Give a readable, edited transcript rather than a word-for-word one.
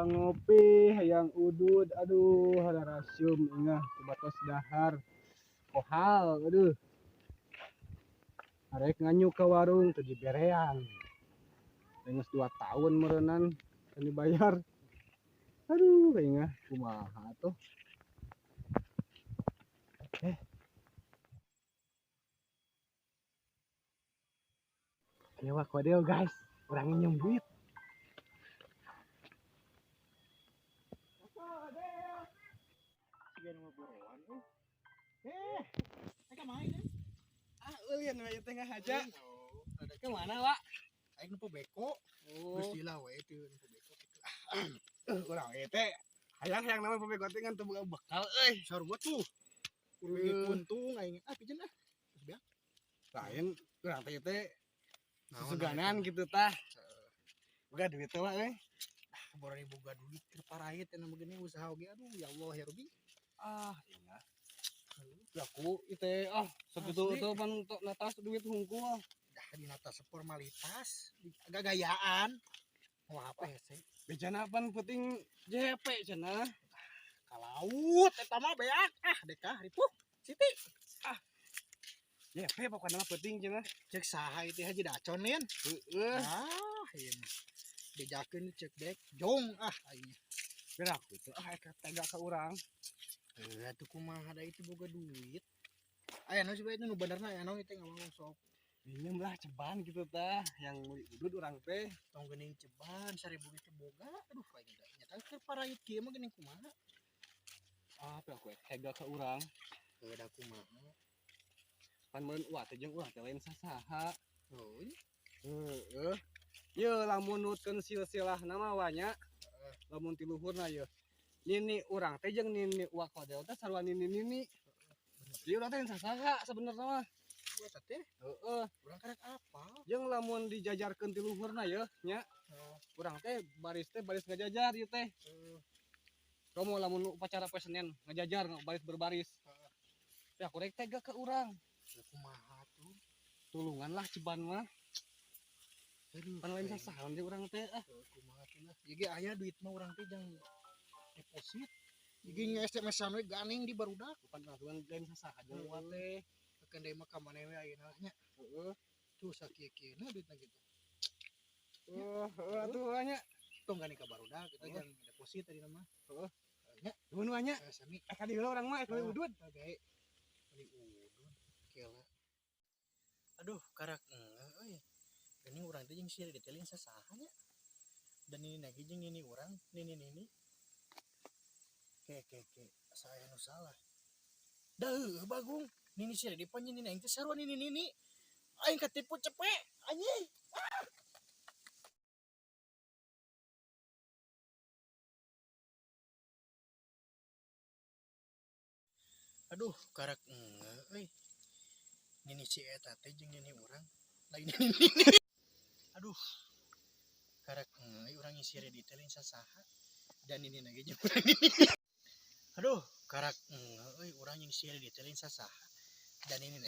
Hayang ngopi, hayang udud, aduh hararasium ingah batos dahar. Kohal, aduh. Arek nganyuk ke warung teu diberean. Geus 2 tahun meureunan can dibayar. Aduh, ingah kumaha tuh. Ayo kodel guys, urang nginjem duit. Ah, eulian we teh ngahaja. Kemana, Wak? Aing nempo beko. Oh. Geus lila we teu nempo beko. Urang we teh hayang-hayang nama pembeko teh ngan teu boga bekal euy. Sarua tuh. Rugi untung aing. Ah, pijeun ah. Geus beak. Lain urang teh teh susuganan gitu tah. Boga duit teh, Wak euy. Ah, borani boga duit keur parait cenah begini usaha oge aduh ya Allah ya Rabbi. Ah, iya. Aku ite ah sakitu Asli. teu pan natas duit hungkul. Dah dina tas formalitas gagayaan. Wah apa hese? Bejana pan penting JP cenah. Ka laut eta mah beak ah deka ripuh. Siti. Ah. JP pokokna mah penting cenah. Cek saha ieu teh haji dacon lin. Heeuh. Ah, ieu mah. Bejakeun cek dek jong ah aing. Gerak itu ah eka tega ka urang. Atuh kumaha da itu boga duit. Aya naon sih bae nu benerna aya naon ieu teh ngomong sok. Minjem lah ceban gitu tah yang meuli udud urang teh. Tong geuning ceban 1000 ge teu boga. Aduh aing da nyata keur parait kieu mah geuning kumaha. Ah, teh aku tega ka urang. Heuh da kumaha. Pan meureun uah teh jeung urang teh lain sasaha. Heuh. Heeh. Ye lamun nutkeun silsilahna mah wa nya. Lamun ti luhurna ye. Nini urang teh jeung nini uak kodel teh sarua nini nini. Jadi urang teh sasaha sebenarnya mah. Eta teh? Heeh. Urang karek apa? Jeung lamun dijajarkeun ti luhurna ye nya. Heeh. Urang teh baris ngajajar ieu teh. Heeh. Komo lamun upacara poe Senin ngajajar baris berbaris. Heeh. Teh aku rek tega ke urang. Teu kumaha tuh? Tulungan lah ceban mah. Aduh, Pan lain aing. sasahan jeung urang teh ah. Heuh, kumaha tuh lah. Ieu ge aya duit mah urang teh jang deposit. Ieu ge nge-SMS-an we ganing di barudak. Pan aturan lain sasaha jeung Heeh. uang teh. Keun deui mah ka maneh we ayeuna nya. Heeh. Tuh sakieu-kieuna duitna gitu. Heeh, heeh atuh nya. Tong gani ka barudak kita Heeh. jang deposit tadi mah. Heeh. Nya. Nuhun wa nya. Eh, sami. Eh, ka dieu heula urang mah meuli Heeh. udud. Oke. Meuli udud. Kela. Aduh, karak engeuh euy. Geuning urang teh jeung si Redi teh lain sasaha nya. Dan nini lagi jeung nini urang, nini nini. Ke ke ke, saya nu salah. Dah heueuh bagong, nini si Redi pan nini aing teh sarua nini nini. Aing katipu cepet anjing. Ah! Aduh, karak engeuh euy. Nini si eta teh jeung nini urang, lain nini nini. Aduh. Karak engeuh urang ngisi Redi teh lain sasaha. Dan nini lagi jeung urang nini. Aduh, karak engeuh euy urang jeung si Redi teh lain sasaha. Dan nini.